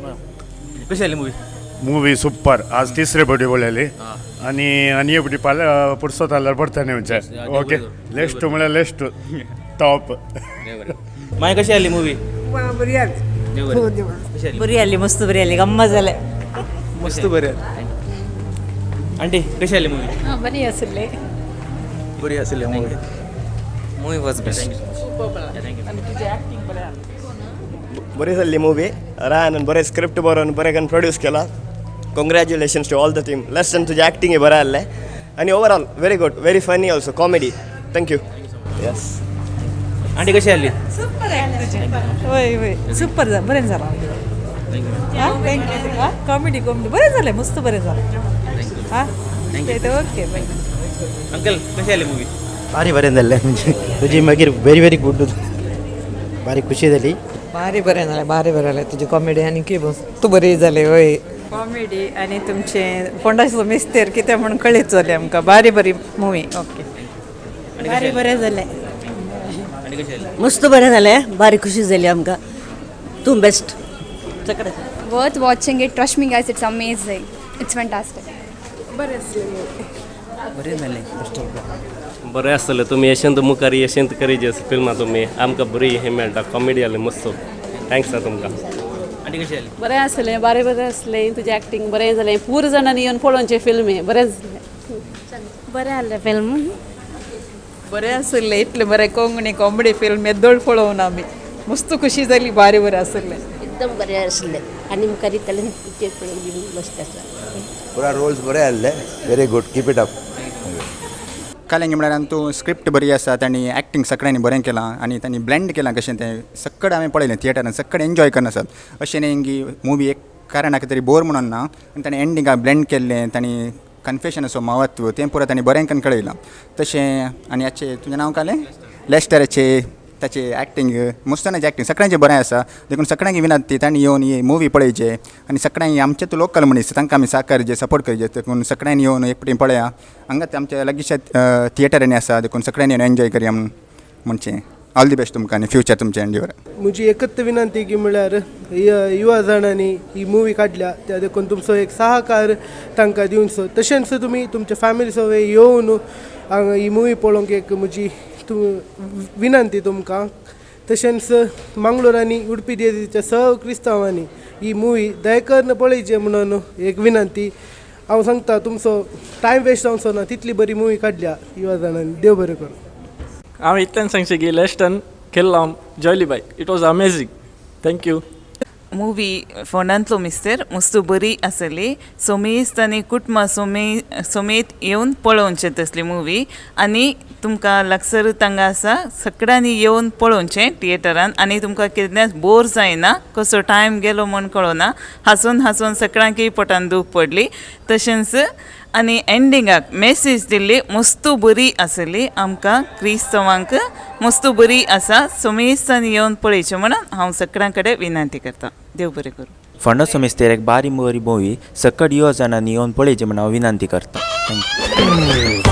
कशी आसली movie? Movie super. आज तिसरे फावटी पळयली आनी आनी एक फावटी फाल्यां पुरसत जाल्यार परतून येवचें. ओके, लेस्ट म्हळ्यार लेस्ट टॉप. मागीर कशी आसली मुवी? बरी आसली. कशी आसली? बरी आली, मस्त बरी आली, गम्मत जालें. मस्त बरी. आंटी, कशी आसली मुवी? बरी आसली. बरी आसली movie. Movie was best. बरी जाल्ली मुवी. रायान बरें स्क्रिप्ट बरोवन बरें करून प्रोड्यूस केला. Congratulations to all the team. Leston, तुजें एक्टिंग बरें आहलें आनी overall very good, very funny also, comedy. Thank you. Yes. Aunty, कशी आसली? वय वय, सुपर जा, बरें जालां. Thank you. Comedy comedy बरें जालें, मस्त बरें जालें. आं, ओके, बाय. अंकल, कशी आसली मुवी? भारी बरें जाल्लें. तुजी मागीर व्हेरी व्हेरी गूड. भारी खुशी जाली. भारी बरें जालें, भारी बरें जालें. तुजी कॉमेडी आनी मस्त बरी जाली. वय, कॉमेडी आनी तुमचें फोंडाचो मिस्तेर कितें म्हूण कळीत जालें आमकां. बारी बरी मुवी. ओके. भारी बरें जालें. आनी कशी आसली? मस्त बरें जालें, बारी खुशी जाली आमकां. तूं best. Worth watching it. Trust me, guys, it's amazing. It's fantastic. बरें जालें. बरें आसतलें. तुमी यशंत मुखार यशंत करीजे फिल्मां तुमी आमकां बरी हें मेळटा. कॉमेडी जाली मस्त. Thanks आं तुमकां. आंटी, कशी आसली? बरें आसलें, बारें बरें आसलें. तुजें एक्टींग बरें जालें. पूर जाणांनी येवन पळोवचें फिल्म हें, बरें जालें. बरें आहलें फिल्म. बरें आसलें. इतलें बरें कोंकणी कॉमेडी फिल्म येदोळ पळोवन आमी मस्त खुशी जाली. बारी बरें आसलें. एकदम बरें आसलें आनी मुखार येतलें पिक्चर पळोवन मस्त आसा. पुरा रोल्स बरे आहले. Very good, keep it up. कालेंगे म्हळ्यार तूं स्क्रिप्ट बरी आसा. तांणी एक्टींग सगळ्यांनी बरें केलां आनी तांणी ब्लेंड केलां कशें तें सक्कड हांवें पळयलें थिएटरान. सक्कड एन्जॉय करून आसात. अशें न्ही की मुवी एक कारणाक तरी बोर म्हणून ना. आनी ताणें एंडिंगाक ब्लेंड केल्लें, तांणी कन्फेशनाचो म्हत्व तें पुरो तांणी बरें करून कळयलां तशें. आनी हाचें तुजें नांव कालें, लेस्टराचें, ताचें एक्टींग, मुस्तानाचें एक्टींग, सगळ्यांचें बरें आसा. देखून सगळ्यांक विनंती, तांणी येवन ही मुवी पळयचे आनी सगळ्यांनी आमचे तूं लोकल मनीस, तांकां आमी साकर सपोर्ट करचे. देखून सगळ्यांनी येवन एक फावटी पळया. हांगाच आमच्या लागींच्या थिएटरांनी आसा. देखून सगळ्यांनी येवन एन्जॉय करया म्हणून म्हणचें. ऑल the best तुमकां आनी फ्युचर तुमचें एंडिवर. म्हजी एकच विनंती की म्हळ्यार युवा जाणांनी ही मुवी काडल्या त्या देखून तुमचो एक सहाकार तांकां दिवचो. तशेंच तुमी तुमच्या फॅमिली सवें येवन हांगा ही मुवी पळोवंक एक म्हजी विनंती तुमकां. तशेंच मंगळूर आनी उडपी देवीच्या सव क्रिस्तांवांनी ही मुवी दयकरून पळयची म्हणून एक विनंती. हांव सांगता, तुमचो टायम वेस्ट जावचो ना, तितली बरी मुवी काडल्या युवा जाणांनी. देव बरें करूं. हांव इतल्यान सांगचें की लेस्टन केल्लो जॉयली बाय. It was amazing. Thank you. Movie फोंडांतलो मिस्तेर मस्त बरी आसली. सोमेस्त आनी कुटुंबा समेत येवन पळोवचें तसली मुवी. आनी तुमकां लागसर तांगा आसा, सगळ्यांनी येवन पळोवचें थिएटरान. आनी तुमकां केन्नाच बोर जायना, कसो टायम गेलो म्हूण कळना. हांसून हांसून सगळ्यांकय पोटान दूख पडली. तशेंच आनी एंडिंगाक मॅसेज दिल्ली मस्त बरी आसली. आमकां क्रिस्तांवांक मस्त बरी आसा. सोमेस्तांनी येवन पळयचें म्हणून हांव सगळ्यां कडेन विनंती करतां. देव बरें करूं. फोंडाचो मिस्तेर एक बारी बरी मुवी. सकट युवा जाणांनी येवन पळयची म्हण हांव विनंती करता. Thank you.